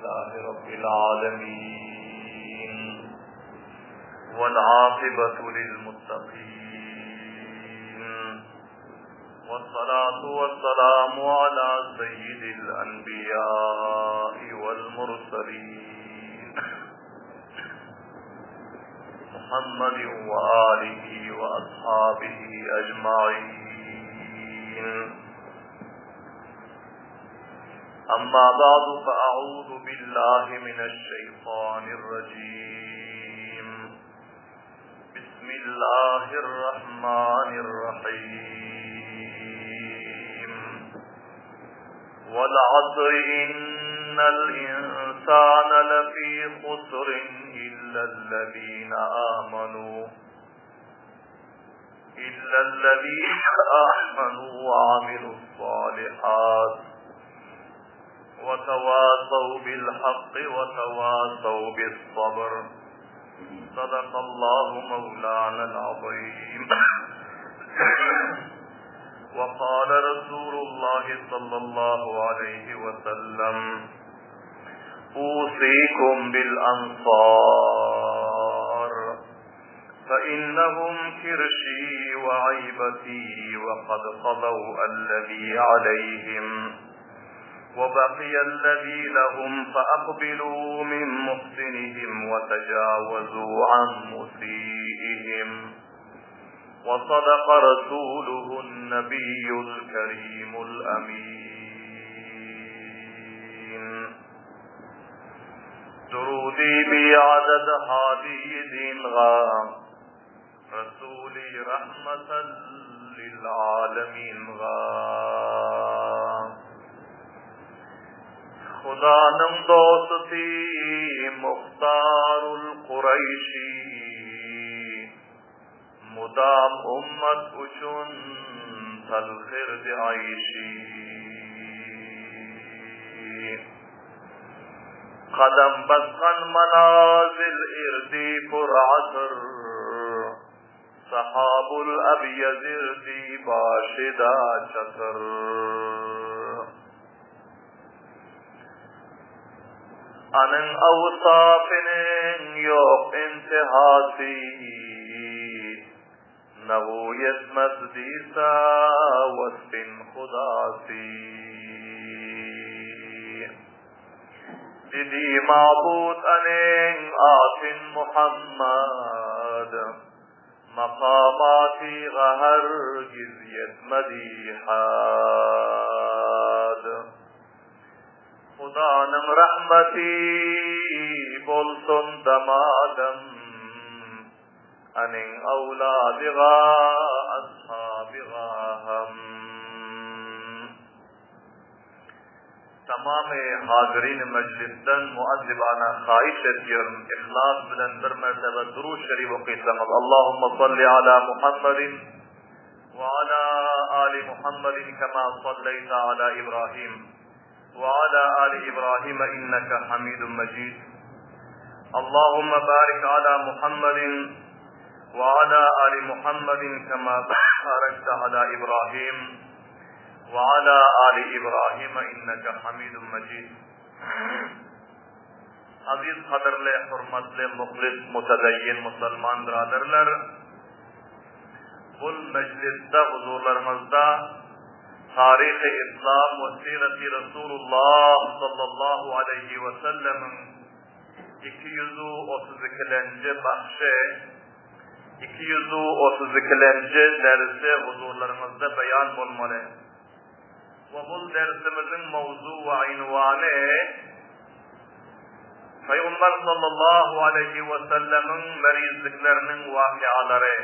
لله رب العالمين والعاقبة للمتقين والصلاة والسلام على سيد الأنبياء والمرسلين محمد وآله وأصحابه أجمعين أما بعد فأعوذ بالله من الشيطان الرجيم بسم الله الرحمن الرحيم والعصر إن الإنسان لفي خسر إلا الذين آمنوا إلا الذين آمنوا وعملوا الصالحات وتواصوا بالحق وتواصوا بالصبر صدق الله مولانا العظيم وقال رسول الله صلى الله عليه وسلم أوصيكم بالأنصار فإنهم كرشي وعيبتي وقد قضوا الذي عليهم وبقي الذي لهم فأقبلوا من محسنهم وتجاوزوا عن مسيئهم وصدق رسوله النبي الكريم الأمين درودي بعدد هادي دين غام رسولي رحمة للعالمين غام خدانم دوستی مختار القریشی مدام امت uchun تلخرد عیشی قدم basqan manazil irdi pur asr sahabul abyaz irdi bashida chatr Anyň awsafynyň ýok intihasy, Nagu ýetmez diýse wasfyn hudasy. Didi mabut anyň atyn Muhammad, Makamaty hergiz ýetmedi had. Hudanyň rahmeti bolsun damadam, Anyň awladyga, ashabyga ham. Tamamy hazirin mejlisden muazzibana haýyş edýärin, yhlas bilen bir mertebe Durud Şerif okysaňyz, Allahumma salli ala Muhammedin we ala ali Muhammedin kema salleýte ala Ibrahim we ala ali Ibrahim inneke Hamidun Mejid. Allahumma barik ala Muhammedin we ala ali Muhammedin kema barakte ala Ibrahim we ala ali Ibrahim inneke Hamidun Mejid. Aziz gadyrly, hormatly, muhlis, mutedeyyin musulman byraderler! Bul mejlisde huzurlaryňyzda Taryhy Yslam we Sireti Resulullah sallallahu aleýhi we sellemiň 232-lenji bahşy, 232-lenji dersi huzurlaryňyzda beýan bolmaly. We bul dersimiziň mowzu we ynwany Pygamber sallallahu aleýhi we sellemiň merizlikleriniň wakyalary.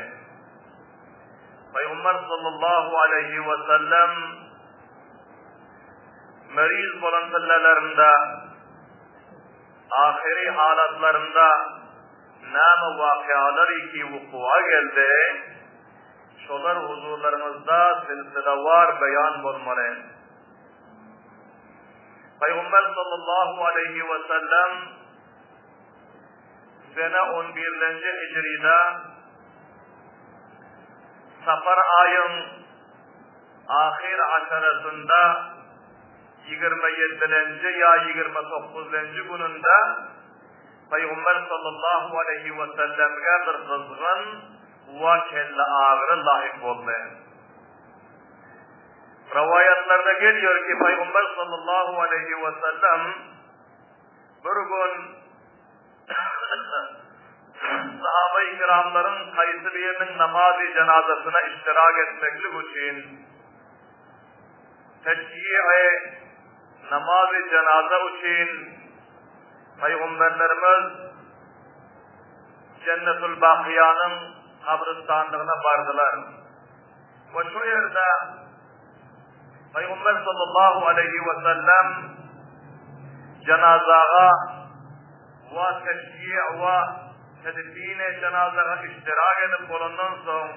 Pygamber sallallahu aleýhi we sellem meriz bolan pillelerinde ahyry halatlarynda näme wakyalar ki wukuwa geldi? Şolar huzurlaryňyzda silsilewar beýan bolmaly. Pygamber sallallahu aleýhi we sellem sene on birlenji hijride Safar aýyň ahyr aşarasynda. 27-lenji ýa 29-lenji gününde Pygamber sallallahu aleýhi we sellemge bir gyzgyn we kelle agyry lahyk boldy. Rowaýatlarda gelýär ki, Pygamber sallallahu aleýhi we sellem bir gün sahaba-i kiramlaryň haýsy biriniň namazy jenazasyna iştirak etmeklik üçin teşýi namazy jenaza üçin Pygamberlerimiz Jennetul Bakyýanyň gabrystanlygyna bardylar. We şu ýerde Pygamber sallallahu aleýhi we sellem jenazaga we teşýi we tedfine jenazaga iştirak edip bolandan soň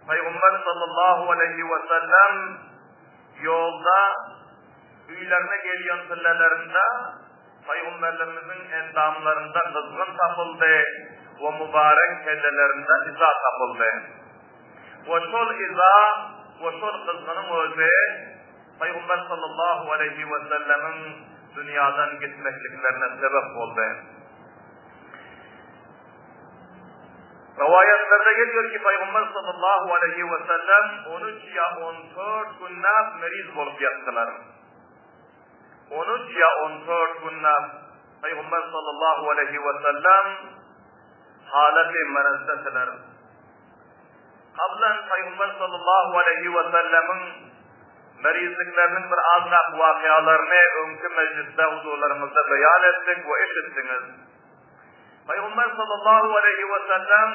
Pygamber sallallahu aleýhi we sellem ýolda öýlerine gelýän pillelerinde Pygamberlerimiziň endamlarynda gyzgyn tapyldy we mübarek kellelerinde yza tapyldy. We şol yza we şol gyzgynyň özi Pygamber sallallahu aleýhi we sellemiň dünýadan gitmekliklerine sebäp boldy. Rowaýatlarda gelýär ki, Pygamber sallallahu aleýhi we sellem 13 ýa 14 günläp meriz bolup ýatdylar. 13 ýa 14 günläp Pygamber sallallahu aleýhi we sellem halaty marazdadilar. Kablan Pygamber sallallahu aleýhi we sellemiň merizlikleriniň bir azrak wakyalaryny öňki mejlisde huzurlaryňyzda beýan etdik we eşitdiňiz. Pygamber sallallahu aleýhi we sellem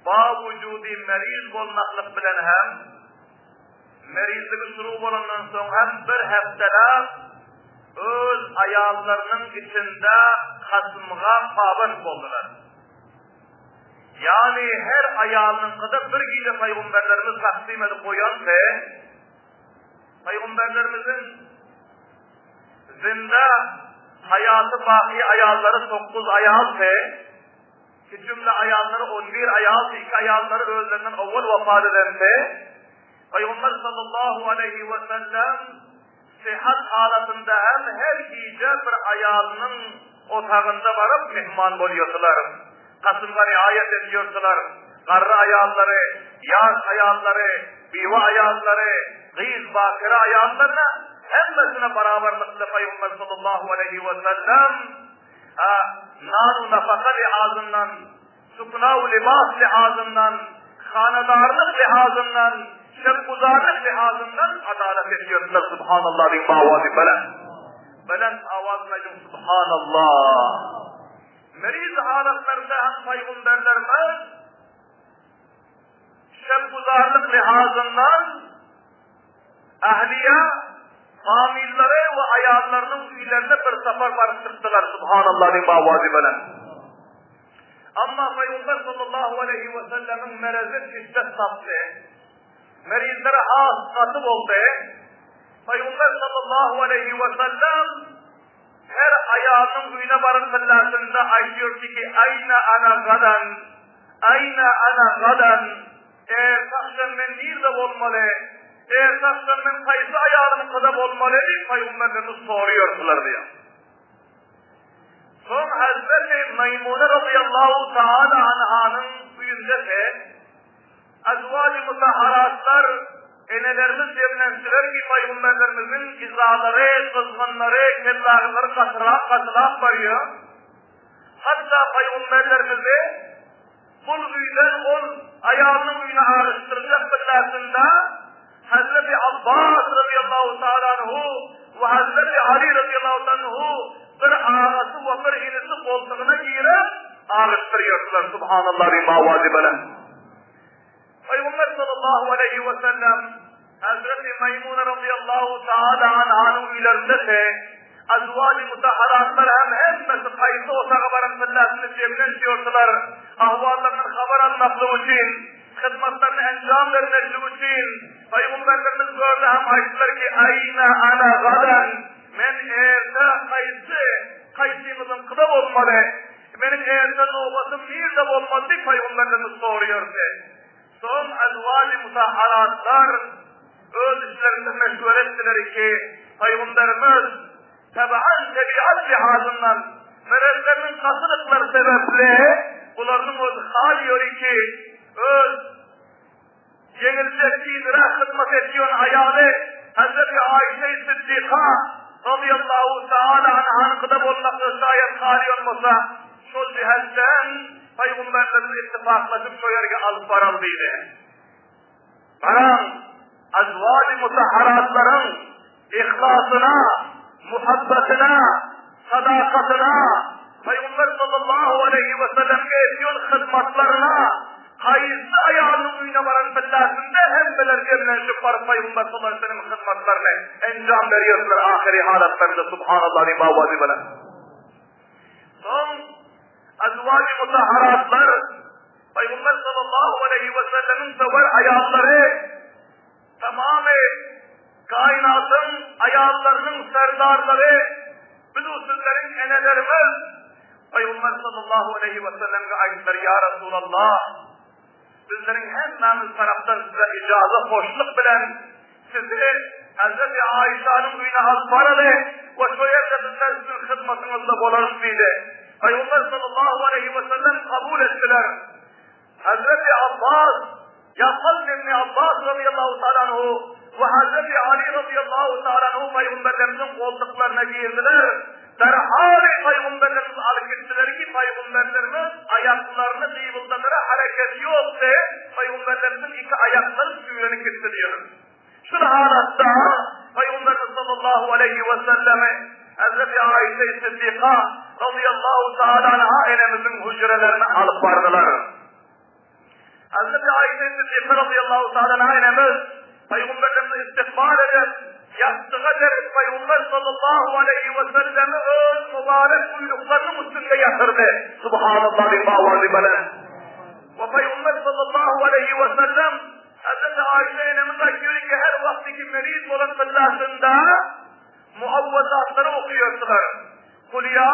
ba wujudy meriz bolmaklyk bilen hem merizligi şuru bolandan soň hem bir hepdeläp öz aýallarynyň içinde kasymga paband boldular. Ýagny her aýalynyňkyda bir gije pygamberlerimiz taksym edip goýandy. Pygamberlerimiziň zinde haýaty baky aýallary 9 aýaldy. Ki jümle aýallary 11 aýaldy, iki aýallary özlerinden owal wafat edendi. Pygamber sallallahu aleýhi we sellem Syhat halatynda hem her gije bir aýalynyň otagynda baryp myhman bolýardylar. Kasymga riaýat edýärdiler. Garry aýallary, ýaş aýallary, biwe aýallary, gyz bakire aýallaryna hemmesine barabarlykda Pygamber sallallahu aleýhi we sellem nan-u nafaka lihazyndan Sukna-u libas lihazyndan, hanadarlyk lihazyndan, şerguzarlyk lihazyndan adalat edýärdiler. Subhanallah diýiň bawazy belent. Belent awaz bilen aýdyň Subhanallah. Meriz halatlarynda hem paýgamberlerimiz şerguzarlyk lihazyndan Ähliýa famillary we aýallarynyň öýlerine bir sapar baryp çykdylar. Subhanallah diýiň bawazy belent. Amma Pygamber sallallahu aleýhi we sellemiň merezi şiddet tapdy. Merizleri has gaty boldy. Pygamber sallallahu aleýhi we sellem her aýalynyň öýüne baran pillesinde aýdýardy ki, Aýna ana gadan, aýna ana gadan, erte agşam men nirde bolmaly, erte agşam men haýsy aýalymkyda bolmaly diýip Pygamberlerimiz soraýardylar diýýär. Soň Hazreti Maýmuna razyýallahu taala anhanyň öýündeki azwaji mutahharatlar enelerimiz jemlendiler ki, pygamberlerimiziň yzalary, gyzgynlary, kellagylary gatyrap, gatylap barýar. Hatda pygamberlerimizi Bul öýden ol aýalynyň öýüne aryşdyrjak billäsinde Hazreti Abbas razyýallahu taala anhu we Hazreti Ali razyýallahu taala anhu bir agasy we bir inisi goltugyna girip aryşdyrýardylar. Subhanallah diýip awazy belent. Pygamber sallallahu aleýhi we sellem Hazreti Maýmuna razyýallahu taala anhanyň öýlerindedi. Azwaji mutahharatlar hem hemmesi haýsy otaga baran pillasini jemlenşýordylar. Ahwallaryndan habar almaklyk üçin, hyzmatlaryny enjam bermeklik üçin Pygamberlerimiz gördi hem aýtdylar ki, Aýna ana gadan, men erte haýsy, haýsymyzyňkyda bolmaly, meniň erte nobatym nirde bolmaly diýip Pygamberlerimiz soraýardy. Soň azwaji mutahharatlar öz içlerinde meşwere etdiler ki. Pygamberimiz tebian tebiat lihazyndan merezleriniň gatylyklary sebäpli bularynyň özi halýor ki öz Ýeňiljek tizräk hyzmat etýän aýaly Hezreti Aişe-i Siddyka razyýallahu taala anhanyňkyda bolmakda şaýat galýan bolsa, şol jihetden Pygamberlerimiz ittifaklaşyp şo ýerge alyp baraly diýdi. Garaň, azwaji mutahharatlaryň yhlasyna, muhabbatyna, sadakatyna, Pygamber sallallahu aleýhi we sellemge edýän hyzmatlaryna haýsy aýalynyň öýüne baran billasynda hemmeler jemlenişip baryp Pygamber sallallahu aleýhi we sellemiň hyzmatlaryny enjam berýärdiler ahyry halatlarynda subhanallah diýip awazy bilen. Soň azwaji mutahharatlar Pygamber sallallahu aleýhi we sellemiň söwer aýallary Tamamy kainatyň aýallarynyň serdarlary biz u sizleriň enelerimiz Pygamber sallallahu aleýhi we sellemge aýtdylar, Ýa Resulallah, bizleriň hemmämiz tarapdan size ijaza hoşluk bilen sizi Hezreti Aişanyň öýüne alyp baraly we şo ýerde bizler siziň hyzmatyňyzda bolarys diýdi. Pygamber sallallahu aleýhi we sellem kabul etdiler. Hazreti Abbas, ýa Fazl ibn Abbas razyýallahu taala anhu we Hazreti Ali razyýallahu taala anhu pygamberlerimiziň goltuklaryna girdiler. Derhal pygamberlerimiz alyp gitdiler ki, pygamberlerimiz aýaklaryny gybyldadara hereket ýokdy, pygamberlerimiziň iki aýaklary süýrenip gitdi diýýär. Şul halatda Pygamberimiz sallallahu aleýhi we sellemi Hezreti Aişe Siddyka razyýallahu taala anha enemiziň hüjrelerine alyp bardylar. Hezreti Aişe Siddyka razyýallahu taala anha enemiz Pygamberimizi istikbal edip, ýassyga berip Pygamber sallallahu aleýhi we sellemi öz mübarek buýruklarynyň üstünde ýatyrdy. Subhanallah diýip owazy belent. We Pygamber sallallahu aleýhi we sellem Hezreti Aişe enemiz aýtýar ki, her wagty ki meriz bolan tyllasynda muawwazatlary okaýardylar. Kul ýa,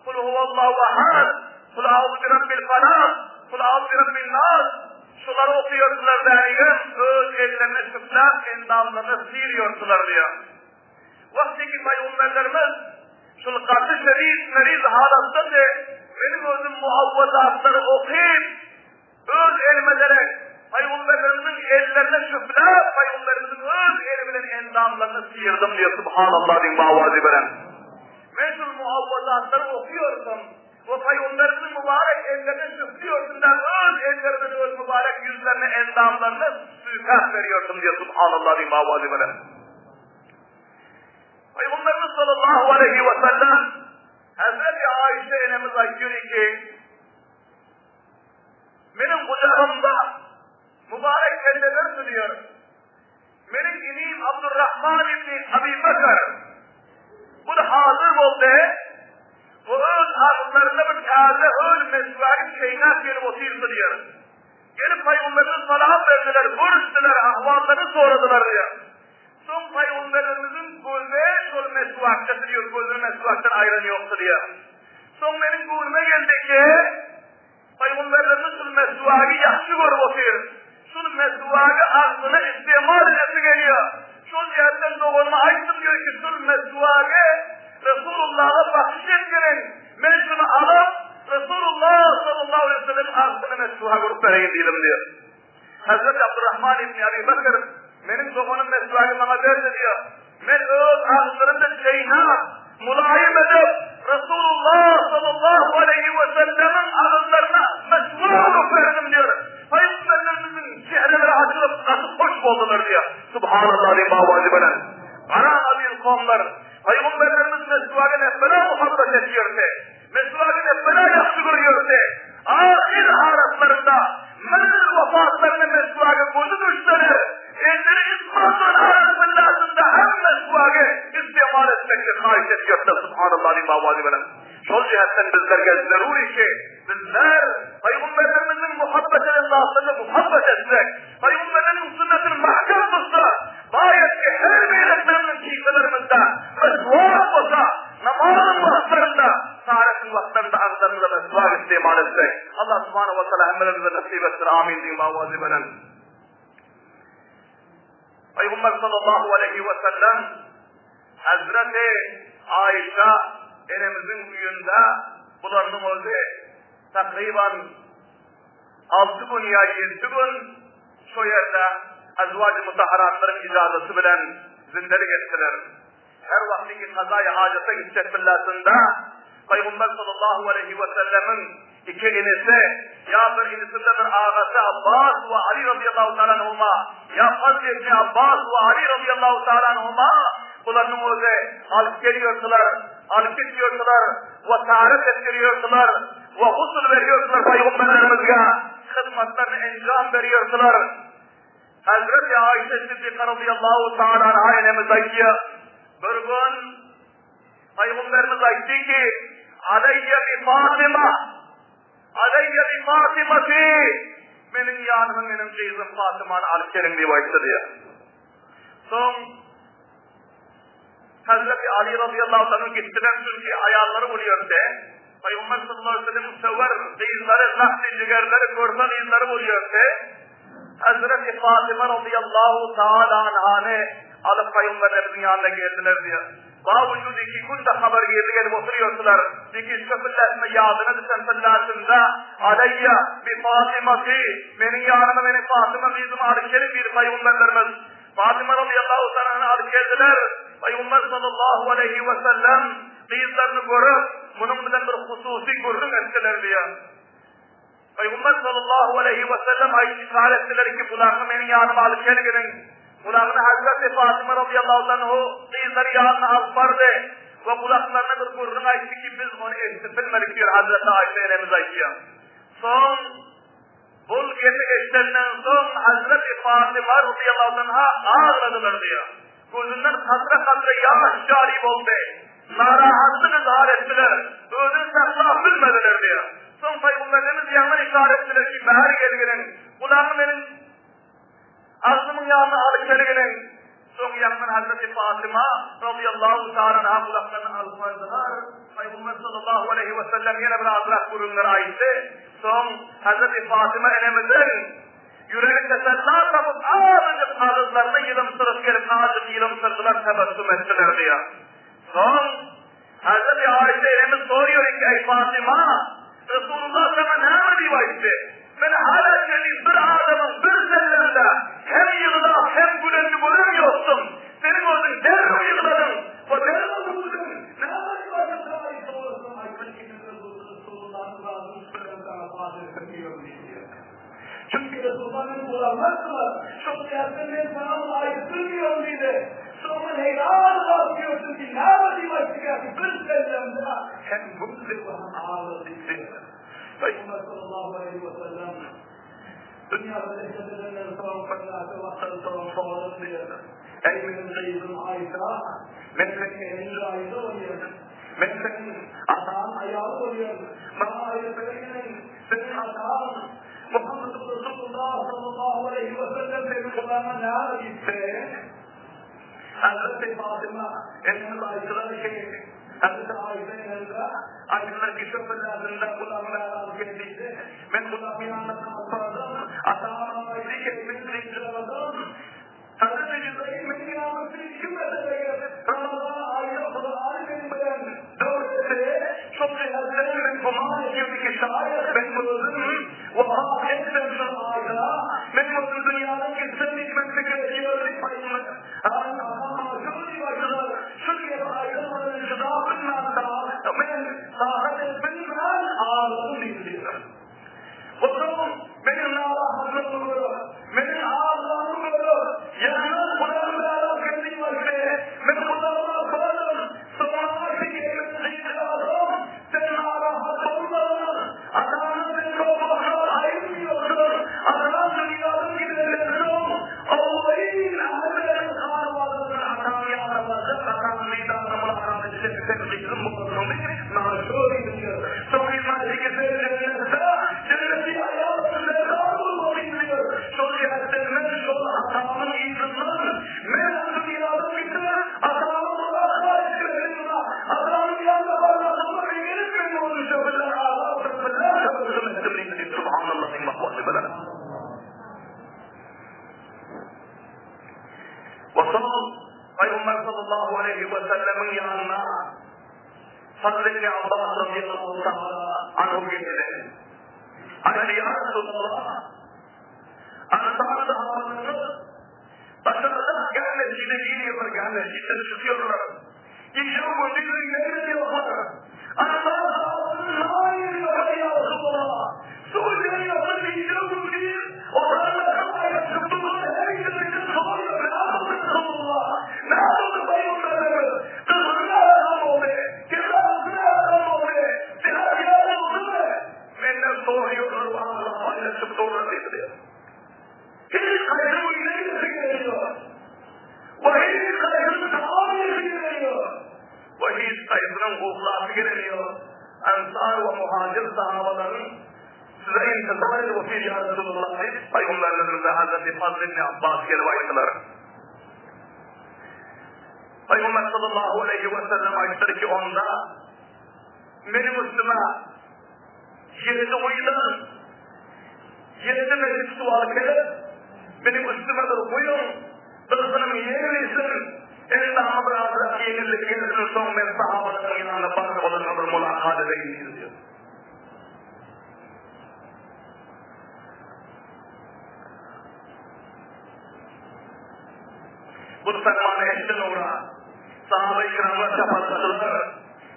Kul huwallahu ahad, Kul auzu bi rabbil falak, Kul auzu bi rabbin nas. Şulary okaýardylar dänigem öz ellerine çyplap endamlaryna syrýardylar diýýär. Wagty ki pygamberlerimiz şul gaty şedid meriz halatda-da meniň özüm muawwazatlary okyp, Öz elime derek, pygamberlerimiziň ellerine şüfläp, pygamberimiziň öz eli bilen endamlaryny syrdym diýip, Subhanallah diýip owazy beren. Men şul muawwazatlary okuyordum we pygamberimiziň mübarek ellerine şüflüyordum da öz ellerine öz mübarek ýüzlerine endamlaryny süýkäp beriyordum diýip, Subhanallah diýip owazy beren. Pygamberimiz sallallahu aleyhi ve sellem Hazreti Ayşe enemiz aýtýar ki, Meniň gujagymda mübarek kelleler sürýär. Meniň inim Abdurrahman ibni Abi Bekr bu hazyr boldy we öz agzlarynda bir täze öl meswagi çeýnäp gelip otyrdy diýýär. Gelip pygamberimiz salam berdiler, görüşdiler, ahwallaryny soradylar diýýär. Soň pygamberimiziň gözi şol meswakda diýýär, gözüni meswakdan aýran ýokdy diýýär. Soň meniň göwnüme geldi ki, Pygamberlerimiz şul meswagy ýagşy görüp otyr. Şul meswagy agzyna istemal edesi gelýär. Şol ýerden doganyma aýtdym diýýär ki, şul meswagy Resulullaha bakyş etgeniň, men şuny alyp, Resulullah sallallahu aleýhi we sellemiň agzyna meswak urup bereýin diýdim diýýär. Hazreti Abdurrahman ibn Abi Bekr meniň doganym meswagy maňa berdi diýýär. Men öz agzymda çeýnäp, mulaýym edip, Resulullah sallallahu aleýhi we sellemiň agyzlaryna meswak urup berdim diýýär. Pygamberlerimiziň çehreleri açylyp, gaty hoş boldular diýýär. Subhanallah diýip owazy bilen. Gara aziz kowumlar, pygamberlerimiz meswaga nähili muhabbet etýärdi. Meswagy nebela ýagşy görýärdi. Ahyr halatlarynda mil wefatlaryna meswaga gözi düşseler, elleri isbatlan arasynda hem meswagy istimal etmeklik haýyş etýärdiler. Subhanallah diýip owazy bilen. Şol jähetden bizlerge zerur ki, bizler Pygamberlerimiziň muhabbet eden zatlaryna muhabbet etsek, Pygamberleriň sünnetini mahkem tutsak, baýat ki her birimiziň kiselerimizde meswak bolsa, namazyň wagtlarynda, taharetiň wagtlarynda agzlarymyza meswak istimal etsek, Allah subhanahu wa taala hemmelerimize nesip etsin. Amin diýip owazy bilen. Pygamber sallallahu aleyhi we sellem. Hezreti Aişa enemiziň öýünde bularynyň özi takryban alty gün ýa ýedi gün şo ýerde Azwaj-y Mutahharatlaryň ijazasy bilen zindelik etdiler. Her wagtyky kazaýy hajata gitjek billasynda Pygamber sallallahu aleýhi we sellemiň iki inisi, ýa bir inisinde bir agasy Abbas we Ali razyýallahu taala anhuma, ýa Fazl ibn Abbas we Ali razyýallahu taala anhuma bularynyň özi alyp gelýärdiler, alyp gitýärdiler we taryp etdirýärdiler we gusul berýärdiler Pygamberlerimizge hyzmatlaryny enjam berýärdiler. Hazreti Aişe Siddiqa razyýallahu taala anha enemiz aýdýar, bir gün Pygamberimiz aýtdy ki, Aleýye bi Fatyma, Aleýye bi Fatymati, meniň ýanyma meniň gyzym Fatymany alyp geliň diýip aýtdy diýýär. Soň Hazreti Ali razyýallahu anhu gitdiler çünki aýallary ol ýerde. Pygamber sallallahu aleyhi ve sellemiň söwer gyzlary, lahti jigerleri, körpe gyzlary ol ýerde. Hazreti Fatyma razyýallahu taala anhany alyp Pygamberimiziň ýanyna geldiler diýýär. Bawujud iki günde habar girdi gelip oturýardylar. Iki köpülläsinde ýadyna düşen pülläsinde Aleýýe bi Fatymaty meniň ýanyma meniň Fatyma gyzymy alyp geliň diýdi Pygamberlerimiz. Fatyma razyýallahu taala anhany alyp geldiler. Pygamber sallallahu aleýhi we sellem gyzlaryny görüp, munuň bilen bir hususy gürrüň etdiler diýýär. Pygamber sallallahu aleýhi we sellem aýdyp işaret etdiler ki, gulagyňy meniň ýanyma alyp gelginiň. Gulagyny Hazreti Fatyma razyýallahu anhu gyzlary ýanyna alyp bardy we gulaklaryna bir gürrüň aýtdy ki, biz ony eşidip bilmedik diýýär Hazreti Aýşe enemiz aýdýar. Soň bul gepi eşidenden soň Hazreti Fatyma razyýallahu anha agladylar diýýär. Gözünden katra-katra ýaş jary boldy. Narahatlyk yzhar etdiler. Özüni saklap bilmediler diýýär. Soň Pygamberimiz ýaňy yşarat etdiler ki, bäri gelginiň, gulagyňy meniň agzymyň ýanyna alyp gelginiň. Soň ýaňdan Hazreti Fatyma razyýallahu taala anha gulaklaryny alyp bardylar. Pygamber sallallahu aleýhi we sellem ýene bir azrak gürrüňler aýtdy. Soň Hazreti Fatyma enemiziň Ýüregi tesella tapyp, azajyk agyzlaryna ýylymsyryp gelip, azajyk ýylymsyrdylar, tebessüm etdiler diýýär. Soň Hazreti Aýşe enemiz soraýar ki, Eý Fatyma, Resulullah saňa näme diýip aýtdy? Men hala çenli bir adamyň bir sellemde hem ýyglap, hem gülenini gören ýokdum. Seniň özüň derrew ýygladyň we derrew güldüň. Näme diýip aýtdy? Aýtdy, aýtdy ki, Resulullah'yň razylyk bilen saňa paş etdim diýdi. Çünki Resulullah meni gulagymazdylar. Şol sebäpden men saňa muny aýdyp bilmeýärin diýdi. Soň men heýran galyp ýördüm ki, näme diýip aýtdyka ki, bir sellemde hem güldi we hem aglady diýdi. Pygamber sallallahu aleýhi we sellem dünýäde rehnet edenden soň birnäçe wagtdan soň sorady diýdi. Eý meniň gyzym Aýşa, men seniň eneň jaýynda bolýaryn. Men seniň ataň aýaly bolýaryn. Maňa aýdyp bergin, Seniň ataň Muhammed Resulullah sallallahu aleýhi we sellem seniň gulagyňa näme diýipdi? Hazreti Fatyma enemiz aýtdylar ki, Hazreti Aýşe enemize aýtdylar ki, şu pillesinde gulagyňy bäri alyp gel diýdi. Men gulagymy ýanyna alyp bardym. Atam aýtdy ki, men gyzjagazym. Hazreti Jibrail meniň ýanyma ilki mertebe gelip, Ramazan aýy Kurany meniň bilen döwretse, şol jähetden men güman edýärdim ki, şaýat men özüm wepat etsem şol aýda, men özüm dünýäden gitsem diýip men pikir edýärdim diýip aýtdy. Atam şol diýip aýtdylar, Şul gepi aýdan bilen jyda bilmän, men takat edip bilmän agladym diýdi. Oturyň, meniň narahatlygymy görüp, meniň aglanymy görüp, ýaňy gulagymy bäri geldi aýtdy. Men gulagyma sordum, soňra aýtdy ki, men gyzjagazym, sen narahat bolmagyn, ataňdan sen köp wagtlar aýrylmaýaň. aleýhi we sellemiň ýanyna Fazl ibn Abbas razyýallahu taala anhu geldi. Aýtdy, Ýa Resulallah, Ansar sahabalarymyz daşarda gä mesjide girýärler, gä mesjitden çykýarlar. Gije gündiz öýlerinde ýoklar. Ansar sahabalarynyň nan ýeri ýok, ýa Resulallah. Suw ýeri ýok, gije gündiz oturarlar, aýlanyşyp durlar, her ýerde soraýarlar, Näme boldy, Resulallah? Näme boldy, pygamberimiz? Gyzgyny näme boldy? Kesalysy näme boldy? Sihat ýar boldumy? Menden soraýarlar we aglap aýlanyşyp durlar diýdi. Hiç haýsynyň öýüne gidesi geleniýok. We hiç haýsynyň tagam iýesi geleniýok. We hiç haýsynyň uhlasy geleniýok. Ensar we muhajir sahabalaryň size intizar edip otyr ýa Resulallah diýip, Pygamberlerimize Hazreti Fazl ibn Abbas gelip aýtdylar. Pygamber sallallahu aleýhi we sellem aýtdyr ki, onda meniň üstüme Ýedi guýudan ýedi meşik suw alyp gelip, meniň üstüme bir guýuň, gyzgynym ýeňlesin, endama bir azrak ýeňillik gelsin, soň men sahabalaryň ýanyna baryp olarla bir mulakat edeýin diýdi. Bu fermany eşiden ugra, sahaba-i kiramlar çaparlaşdylar.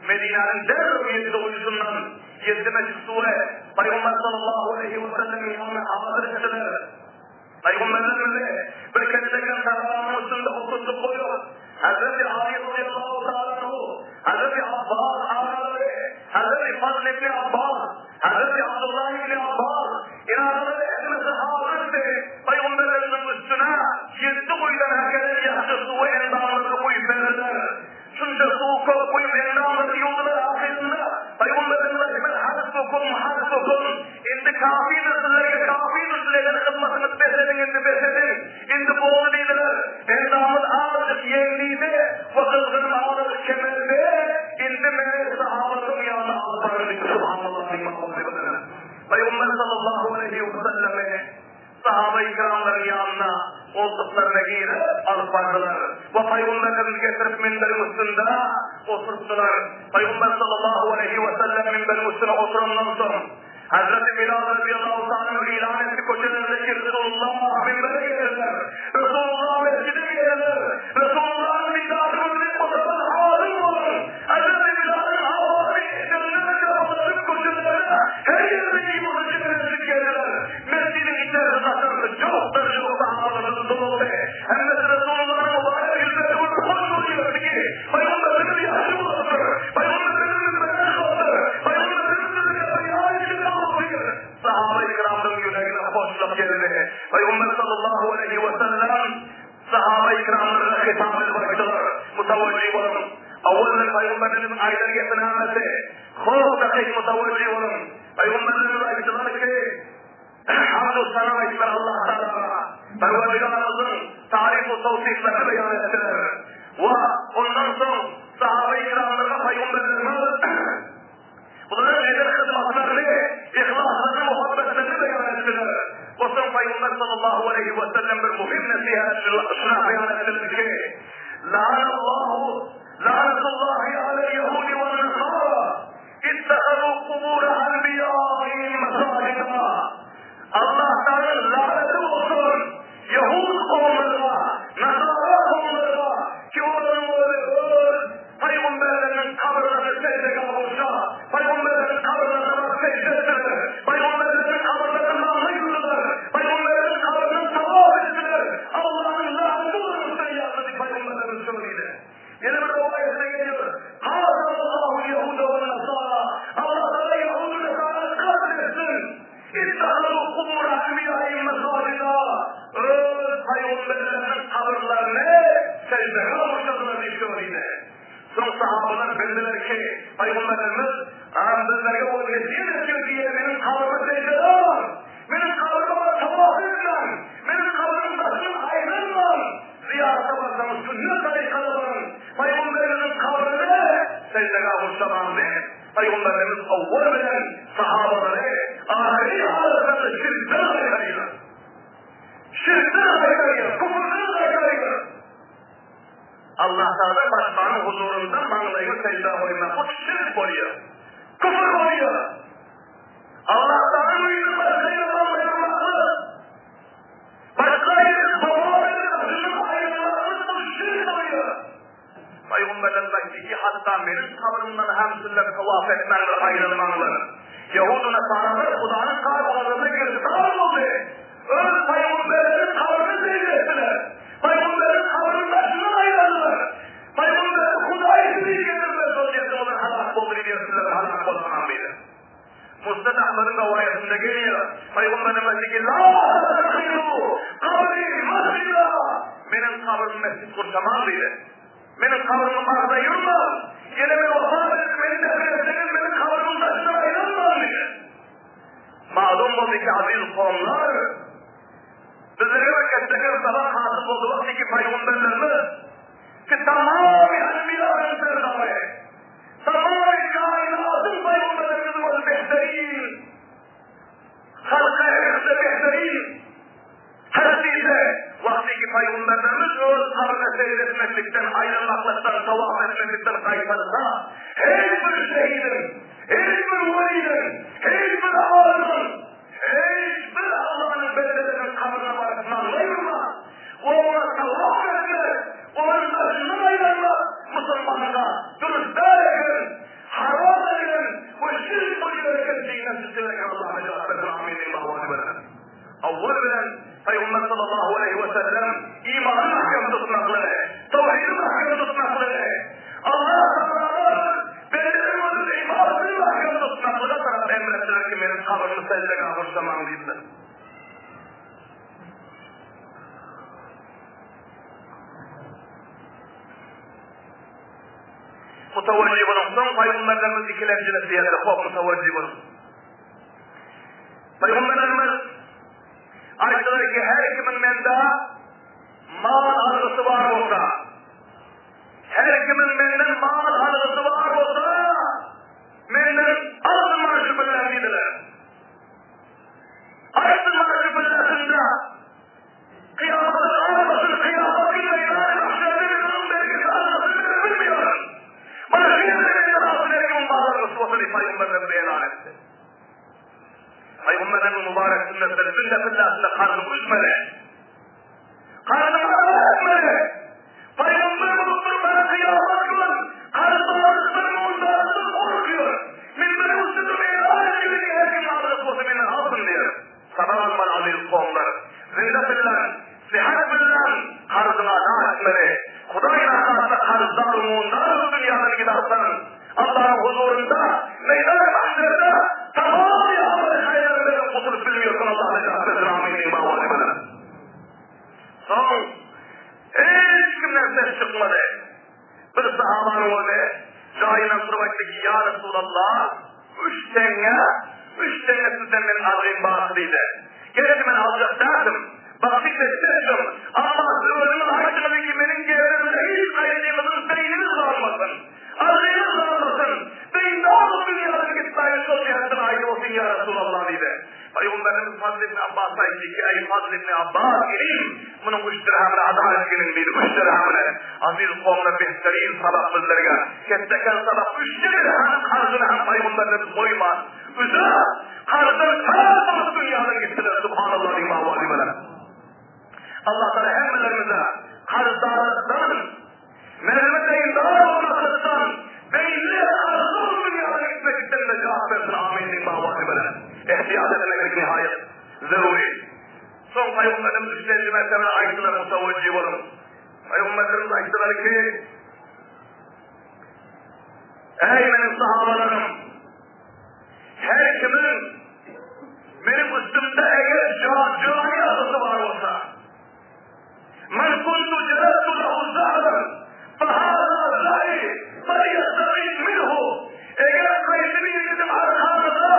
Medinäniň derrew ýedi guýusyndan ýedi meşik suwy Pygamber sallallahu aleýhi we sellemiň ýanyna hazyr etdiler. Pygamberimizi bir kelleken tagamyň üstünde oturdyp goýup, Hazreti Ali radiyallahu ta'ala anhu, Hazreti Abbas agalary, Hazreti Fazl ibn Abbas, Hazreti Abdullah ibn Abbas, inagalary hemmesi hazyrdy. Pygamberimiziň üstüne ýedi guýudan äkelen ýagşy suwy endamlaryna guýup berdiler. Şunça suwy köp guýup endamlary ýuwdular ahyrynda Pygamberimiz aýtdylar hasbukum hasbukum indi kafidir sizlerge kafidir siz eden hyzmatyňyz bes ediň indi bes ediň indi boldy diýdiler endamyz azajyk ýeňlidi we gyzgynym azajyk kemeldi indi meni sahabalaryň ýanyna alyp baryň diýdi subhanallah Pygamber sallallahu aleýhi we sellemi Sahaba-i kiramlaryň ýanyna goltuklaryna girip alyp bardylar we Pygamberlerimizi getirip minberiň üstünde oturtdylar. Pygamber sallallahu aleýhi we sellem minberiň üstüne oturandan soň, Hazreti Bilal razyýallahu ta'ala anhu ilan etdi köçelerde ki Resulullah minbere geldiler. Resulullah mesjide geldiler. Resulullah'yň didary görjek bolsaňyz hazyr boluň. Hazreti Bilalyň awazy eşidilende çapylaşyp köçelerde her ýerde ýygyryjy mesjit geldiler. Mesjidiň içerisi daşarysy jokdan jok sahabalardan doldy. Hemmesi Resulullah'yň mübarek ýüzlerini görüp hoş bolýardy ki, Pygamberimiz ýagşy bolupdyr. Pygamberimiz minbere çykypdyr. Pygamberimiz bizge beýan edip otyr. Sahaba-i kiramlaryň ýüregine hoşluk geldi. Pygamber sallallahu aleýhi we sellem sahaba-i kiramlara hitap edip aýtdylar, Mutawajjih boluň. Awwaldan Pygamberimiziň aýdan gepi nämesi? Has dakyk mutawajjih boluň. Pygamberimiz aýtdylar ki, Hamdu sana aýtdylar Allah Tagala. Perwerdigarymyzyň taryf we tawsyflaryny beýan etdiler. We ondan soň sahaba-i kiramlara Pygamberimiz Bularyň eden hyzmatlaryny, yhlaslaryny, muhabbetlerini beýan etdiler. We soň Pygamber sallallahu aleýhi we sellem bir muhim nesihat şuna beýan etdiler ki, La'anallahu la'natullahi alel yahudi wen nasara ittehadu kubur anbiyaihim mesajida. Allah Tagalaň la'neti bolsun ýahud kowumlaryna, nasara kowumlaryna ki olaryň özi öz pygamberleriniň kabyrlaryny seždegah bolsa, pygamberleriniň kabyrlaryna baryp sežde etdiler, pygamberleriniň kabyrlaryna maňlaý urdular, pygamberleriniň kabryny tawaf etdiler, Allanyň la'neti olaryň üstüne ýagdy diýip pygamberlerimiz şöyle diýdi. Ýene bir rowaýatda gelýär, Katalallahu ýehuda we nasara, Allah Tagala ýehudy nasarany katl etsin. Ittehazû kubur enbiýaihim mesajida, öz pygamberleriniň kabyrlaryny seždegah gurşadylar diýip şöyle diýdi. Soň sahabalar bildiler ki, pygamberlerimiz bizlerge ol nesihat etdi diýe meniň kabryma sežde bolmaň, meniň kabryma baryp tawaf etmäň, meniň kabrymyň daşyndan aýlanmaň, zyýarata barsaňyz sünnet tarykada baryň, pygamberimiziň kabryny seždegah gurşamaň diýip, Pygamberimiz owwal bilen sahabalary ahyry halatlarda şirkden gaýtarýar. Şirkden gaýtarýar, küfürden gaýtarýar. Allah Tagala başganyň. maňlaýyňy seždä goýmaklyk şirk bolýar. Küfür bolýar. Allah'tan öýüne başga ýere maňlaý urmaklyk, başga ýere togap edip başyny aýyrmaklyk bu şirk bolýar. Pygamberlerimiz aýtdy ki, hatda meniň kabrymdan hem sizler tawaf etmäňler, aýrylmaňlar. Ýahudy nasaralar Hudanyň gahar-gazabyna giriftar boldy. Öz pygamberleriniň kabryny sežde etdiler. Pygamberiň kabrynyň daşyndan aýlandylar. Pygamberi Hudaý şerik getirdiler, şol ýerde olar halas boldy diýip ýörüpdiler, halas bolanam diýdi. Musnad Ahmediň rowaýatynda gelýär, Pygamberimiz aýtdy ki, La tettehizu kabri mesjida! Meniň kabrymy mesjit gurşamaň diýdi. Meniň kabrymyň agzyna ýurmaň. Ýene men wepat edip, meni defn etseňiz, meniň kabrymyň daşyndan aýlanmaň diýdi. Maglumm boldy ki, aziz kowumlar, bizlere bir ketdekir sabak hasyl boldy, wagty ki pygamberlerimiz ki tamamy enbiýanyň serdary, tamamy kainatyň pygamberlerimiz ol behterin, halka erse behterin hastise, wagty ki pygamberlerimiz öz kabryna seýr etmeklikden, aýlanmaklykdan, tawaf etmeklikden gaýtarsa, hiç bir şehidiň, hiç bir welidiň, hiç bir alymyň, Hiç bir Allanyň bendeleriniň kabryna baryp maňlaý urmak we oňa tawaf etmek, onuň daşyndan aýlanmak musulmana dürs däl eken, haram eken we şirk bolýar eken diýen çykýar eken Allah nejat bersin amin diýiň dawany bilen. Awwal bilen Pygamber sallallahu aleýhi we sellem imany mahkem tutmaklygy, tawhidi mahkem tutmaklygy, Allah tagala Bendeleň özüni ybadatly mahkem tutmaklyga tarap emr etdiler ki, meniň kabrymy seždegä gurşamaň diýdiler. Mutawajjih boluň. Soň pygamberlerimiz ikilenji nesihatda hop mutawajjih boluň. Pygamberlerimiz aýtdylar ki, her kimiň mende mal algysy bar bolsa, Her kimiň menden mal algysy bar bolsa, menden alsyn mana şu pullar diýdiler. Aýtsyn mana şu pullasynda kyýamat almasyn, kyýamat güni meýdany mahşerde men onuň bergisi almasyny men bilmeýärin. Mana şu ýerde menden alsyn her kimiň mal algysy bolsa diýip pygamberlerimiz elan etdi. Pygamberlerimiz mübarek sünnetleri zinde pillasynda karzyny üzmeli. Karzyňy etmeli. Pygamber bolup durman kyýamat gün karzdarlykdan mundarlykdan gorkýar. Minberiň üstünde elan edildi her kim algyş bolsa menden alsyn diýer. Sabak almaly aziz kowumlar. Zinde billan, syhat billan karzyňy ada etmeli. Hudaý nahasta karzdar mundar bolup dünýadan gidarsaň, Allanyň huzurynda meýdan-y mahşerde tamamy amaly haýyrlaryň bilen gutulyp bilmersiň Allah nejat bersin amin diýiň bawany bilen. Soň hiç kimden ses çykmady. Bir sahabanyň özi jaýyndan turup aýtdy ki, Ýa Resulallah, üç teňňe, üç teňňe sizden meniň algym bar diýdi. Gerçi men aljak däldim, bagşyş etjekdim, amma siz özüňiz aýtdyňyz ki, meniň gerdenimde hiç haýsyňyzyň beýniňiz galmasyn, algyňyz galmasyn, beýndar bolup dünýadan gitmäge şol jähetden aýdyp otyň ýa Resulallah diýdi. Pygamberimiz Fazl ibn Abbasa aýtdy ki, Eý Fazl ibn Abbas, inim, munuň üç dirhemini ada etginiň diýdi, üç dirhemini. Aziz kowumlar behterin sabak bizlerge. Ketdeken sabak üç dirhem karzyny hem Pygamberimiz goýman, üze, karzdan halas bolup dünýadan gitdiler, subhanallah diýip awazy bilen. Allah Taala hemmelerimize karzdarlykdan Merheme deýindar bolmaklykdan, beýle arzuw dünýadan gitmeklikden nejat bersin, amin diýip awazy bilen. Ähtiýat etmeklik nihaýat zerury. Soň Pygamberimiz üçlenji mertebe aýtdylar, mutawajjih boluň. Pygamberimiz aýtdylar ki, Eý meniň sahabalarym, her kimiň meniň üstümde eger jany algysy bar bolsa, Men kuntu jelettu lehu zahran, fehaza zahi, felýestefid minhu. Eger haýsy biriňiziň arkaňyzda,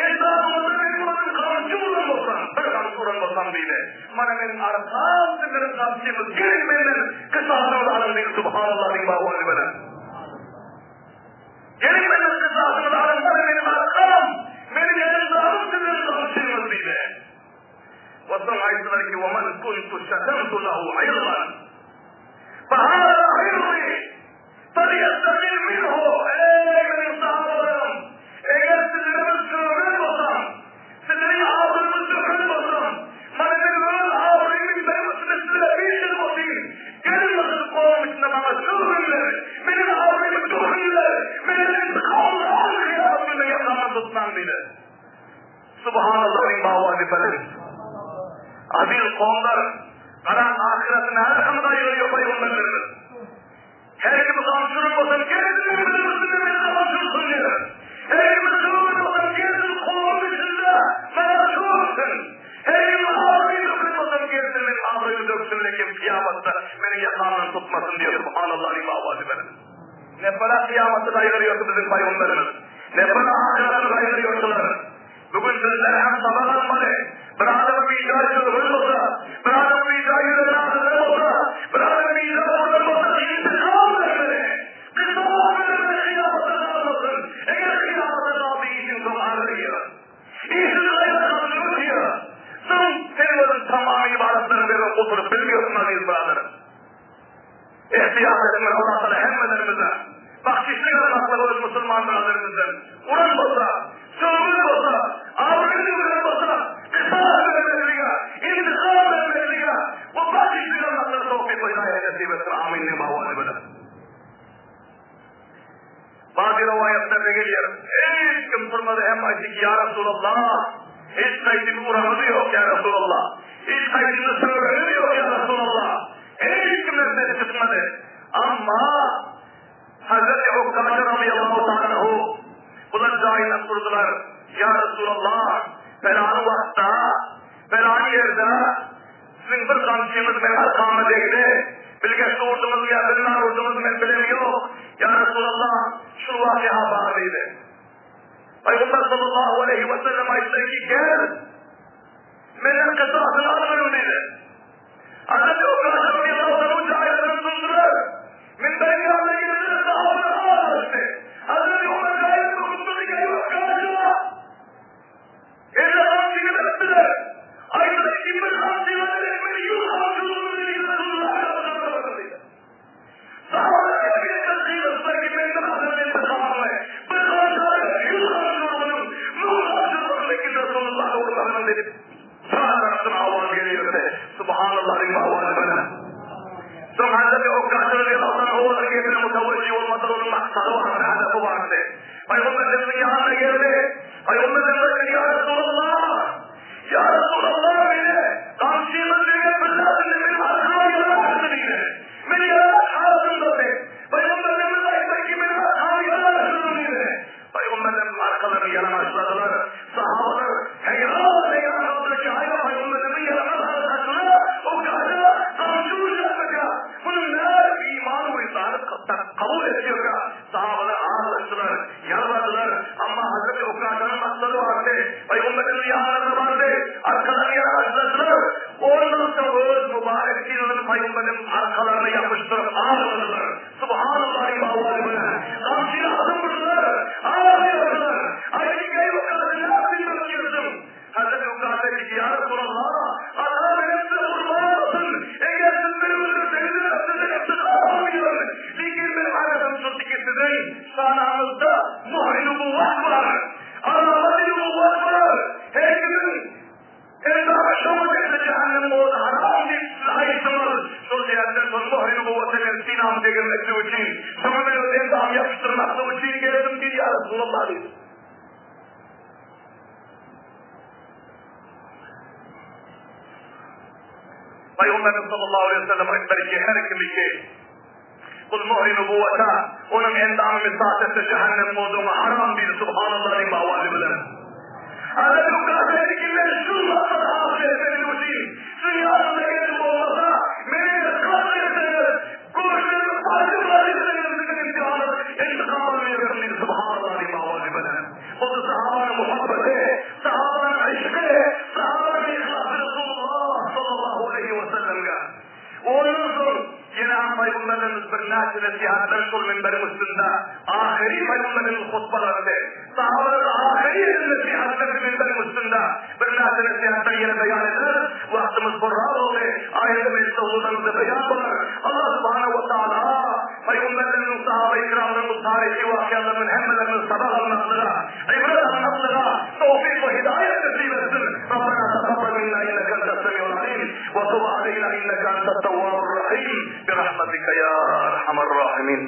endamyňyzda meniň özüm gamçy uran bolsam, bir gamçy uran bolsam diýdi. Mana meniň arkam sizleriň gamçyňyz, geliň menden kysasyňyzy alyň diýdi. Subhanallah diýip awazy bilen. Geliň menden kysasyňyzy alyň, mana meniň arkam, meniň endamym sizleriň gamçyňyz diýdi. Onsoň aýtdylar ki, Wa men kuntu şetemtu lehu irdan, fe hâzâ irdi, felýestehil. garaň diýdi. Subhanallahyň bawazy belent. Aziz kowumlar, garaň ahyreti näme hem gaýgyrýar pygamberlerimiz. Her kim gamçyny bolsa gelsin münberiň üstünde meni gamçyrsyn diýer. Her kim sögün bolsa gelsin kowumyň içinde maňa sögsün. Her kim abraýy döken bolsa gelsin meniň abraýymy döksün lekin kyýamatda meniň ýakamdan tutmasyn diýer. Subhanallahyň bawazy belent. Ne para kyýamaty gaýgyrýardy biziň pygamberimiz. Ne para ahyraty gaýgyrýardylar. Bu gün bizler hem sabak almaly. Bir adam bijaý sögen bolsa, bir adam bijaý ýüregini agyrdan bolsa, bir adam bijaý urlan bolsa, intikam bermeli. Kysas bermeli, kyýamata galmasyn. Eger kyýamata galsa, işiň soňy agyr ýa. Işiň gaýra galyny ötýär. Soň sen özüň tamam ybadatlaryňy berip oturyp bilmeýärsiň, aziz byradarym. Ihtiýat etmeli Allah Taala hemmelerimize bahşişlik almaklygy öz musulman byraderimizden uran bolsa, sögün bolsa, abraýyny döwülen bolsa, kysas bermeklige, intikam bermeklige we bahşişlik almaklyga towfyk we hidaýat nesip etsin. Amin diýip dua edip. Bady rowaýatlarda gelýär. Hiç kim turmady hem aýtdy ki, Ýa Resulallah, hiç haýsyny uramyzy ýok, ýa Resulallah. Hiç haýsyny sögeniz ýok, ýa Resulallah. Hiç kimden ses çykmady. Amma Hazreti Ukkaşa razyýallahu ta'ala anhu bular jaýyndan turdular. Ýa Resulallah, pelany wagtda, pelany ýerde Siziň bir gamçyňyz meň arkama degdi. Bilgeşli urduňyzmy ýa bilmän urduňyzmy men bilemýok. Ýa Resulallah, şul wakyha bar diýdi. Pygamber sallallahu aleýhi we sellem aýtdy ki, gel, menden kysasyny algyň diýdi. Hazreti Ukaşa radiyallahu anhu jaýlaryndan turdular. Minberiň ýanyna geldiler, sahabalar aralaşdy. Hazreti Ömer jaýynda oturdy, Eý Ukaşa! Elde gamçyny beripdiler. Aýtdylar ki, bir gamçyňa derek men ýüz gamçy uraryn diýdi Resulullah sallallahu diýdi. Sahabalar ähmiýetden gygyrdylar ki, mende hasyl mende gamçy. Bir gamça derek ýüz gamçy urgunyň, müň gamçy urgunyň lekin Resulullaha urmagynyň diýip, çar tarapdan awaz gelýärdi. Subhanallah diýip awaz beren. Soň Hazreti Ukkaşa radiyallahu anh olar gepine mutawejji bolmasa onuň maksady bardy, hedefi bardy. Pygamberimiziň ýanyna geldi. Pygamberimiz aýtdy, Ýa Resulallah! Ýa Resulallah, meni gamçyňyz degen billah indi meniň arkama ýara açdy diýdi. Men ýara halatymdady. Pygamberimiz aýtdy ki, meniň arkamy ýara açdyň diýdi. Pygamberimiziň arkalaryny ýalaňaçladylar. Sahabalar heýran heýran galdylar ki, haýra pygamberimiziň ýalaňaç arkasyna o gaýra gamçy urýarmyka? Munuň nädip iman we kabul etýärkä? Sahabalar aglaşdylar, ýalbardylar, amma Hazreti Ukaşanyň maksady bardy, Pygamberimiziň ýanyna bardy, arkalaryny ýalaňaçladylar, ondan soň öz mübarek synalaryny Pygamberimiziň arkalaryna ýapyşdyryp agladylar. Subhanallah diýip awaz bilen gamçyny atyp urdular, aglaýardylar. Aýtdy, Eý Ukaşa, näme diýmek isleýärsiň? Hazreti Ukaşa diýdi, Ýa Resulallah, Alla meniň size gurban bolsun, eger siz meni öldürseňizem, sizden intikam almaýaryn. Lekin meniň aladam şoldy ki, siziň şanaňyzda muhri nubuwwat bar, alamaty nubuwwat bar. Her kimiň endamy şoňa degse jähennem ody haram diýip siz aýtdyňyz. Şol sebäpden şol muhri nubuwwata men synamy degirmeklik üçin, şoňa men öz endamy ýapyşdyrmaklyk üçin geldim diýdi, Ýa Resulallah diýdi. Pygamberimiz sallallahu aleyhi ve sellem aýtdylar ki, her kimi ki bul muhri nubuwwata onuň endamy misat etse jähennem ody oňa haram diýdi subhanallah diýip awazy bilen. Hazreti Ukkaşa aýtdy ki, men şu maksady hasyl etmeklik üçin siziň ýanyňyza geldim bolmasa, meni eger katl etseňiz, göçlerimi parça-parça etseňiz siziň imtihanyňyz, intikamyňyzy bererdim diýdi subhanallah diýip awazy bilen. Boldy sahabanyň muhabbeti, sahabanyň yşky, sahabanyň yhlasy Resulullah sallallahu aleýhi we sellemge. Ondan soň ýene hem pygamberlerimiz birnäçe nesihatlar şol minberiň üstünde ahyry pygamberlerimiz hutbalarydy. Sahabalar ahyry eden nesihatlary minberiň üstünde birnäçe nesihatlar ýene beýan eder. Wagtymyz horra boldy. Aýynda mejlisde huzurlarymyzda beýan bolar. Allah subhanahu wa taala Pygamberlerimiziň, sahaba-i kiramlaryň taryhy wakyalaryndan hemmelerimiz sabak almaklyga, ibret almaklyga towfyk we hidaýat nesip etsin. Rabbena takabbal minna inneke entes semiul alim we tub aleýna inneke entet tewwabur rahim bi rahmetike ýa erhamer rahimin.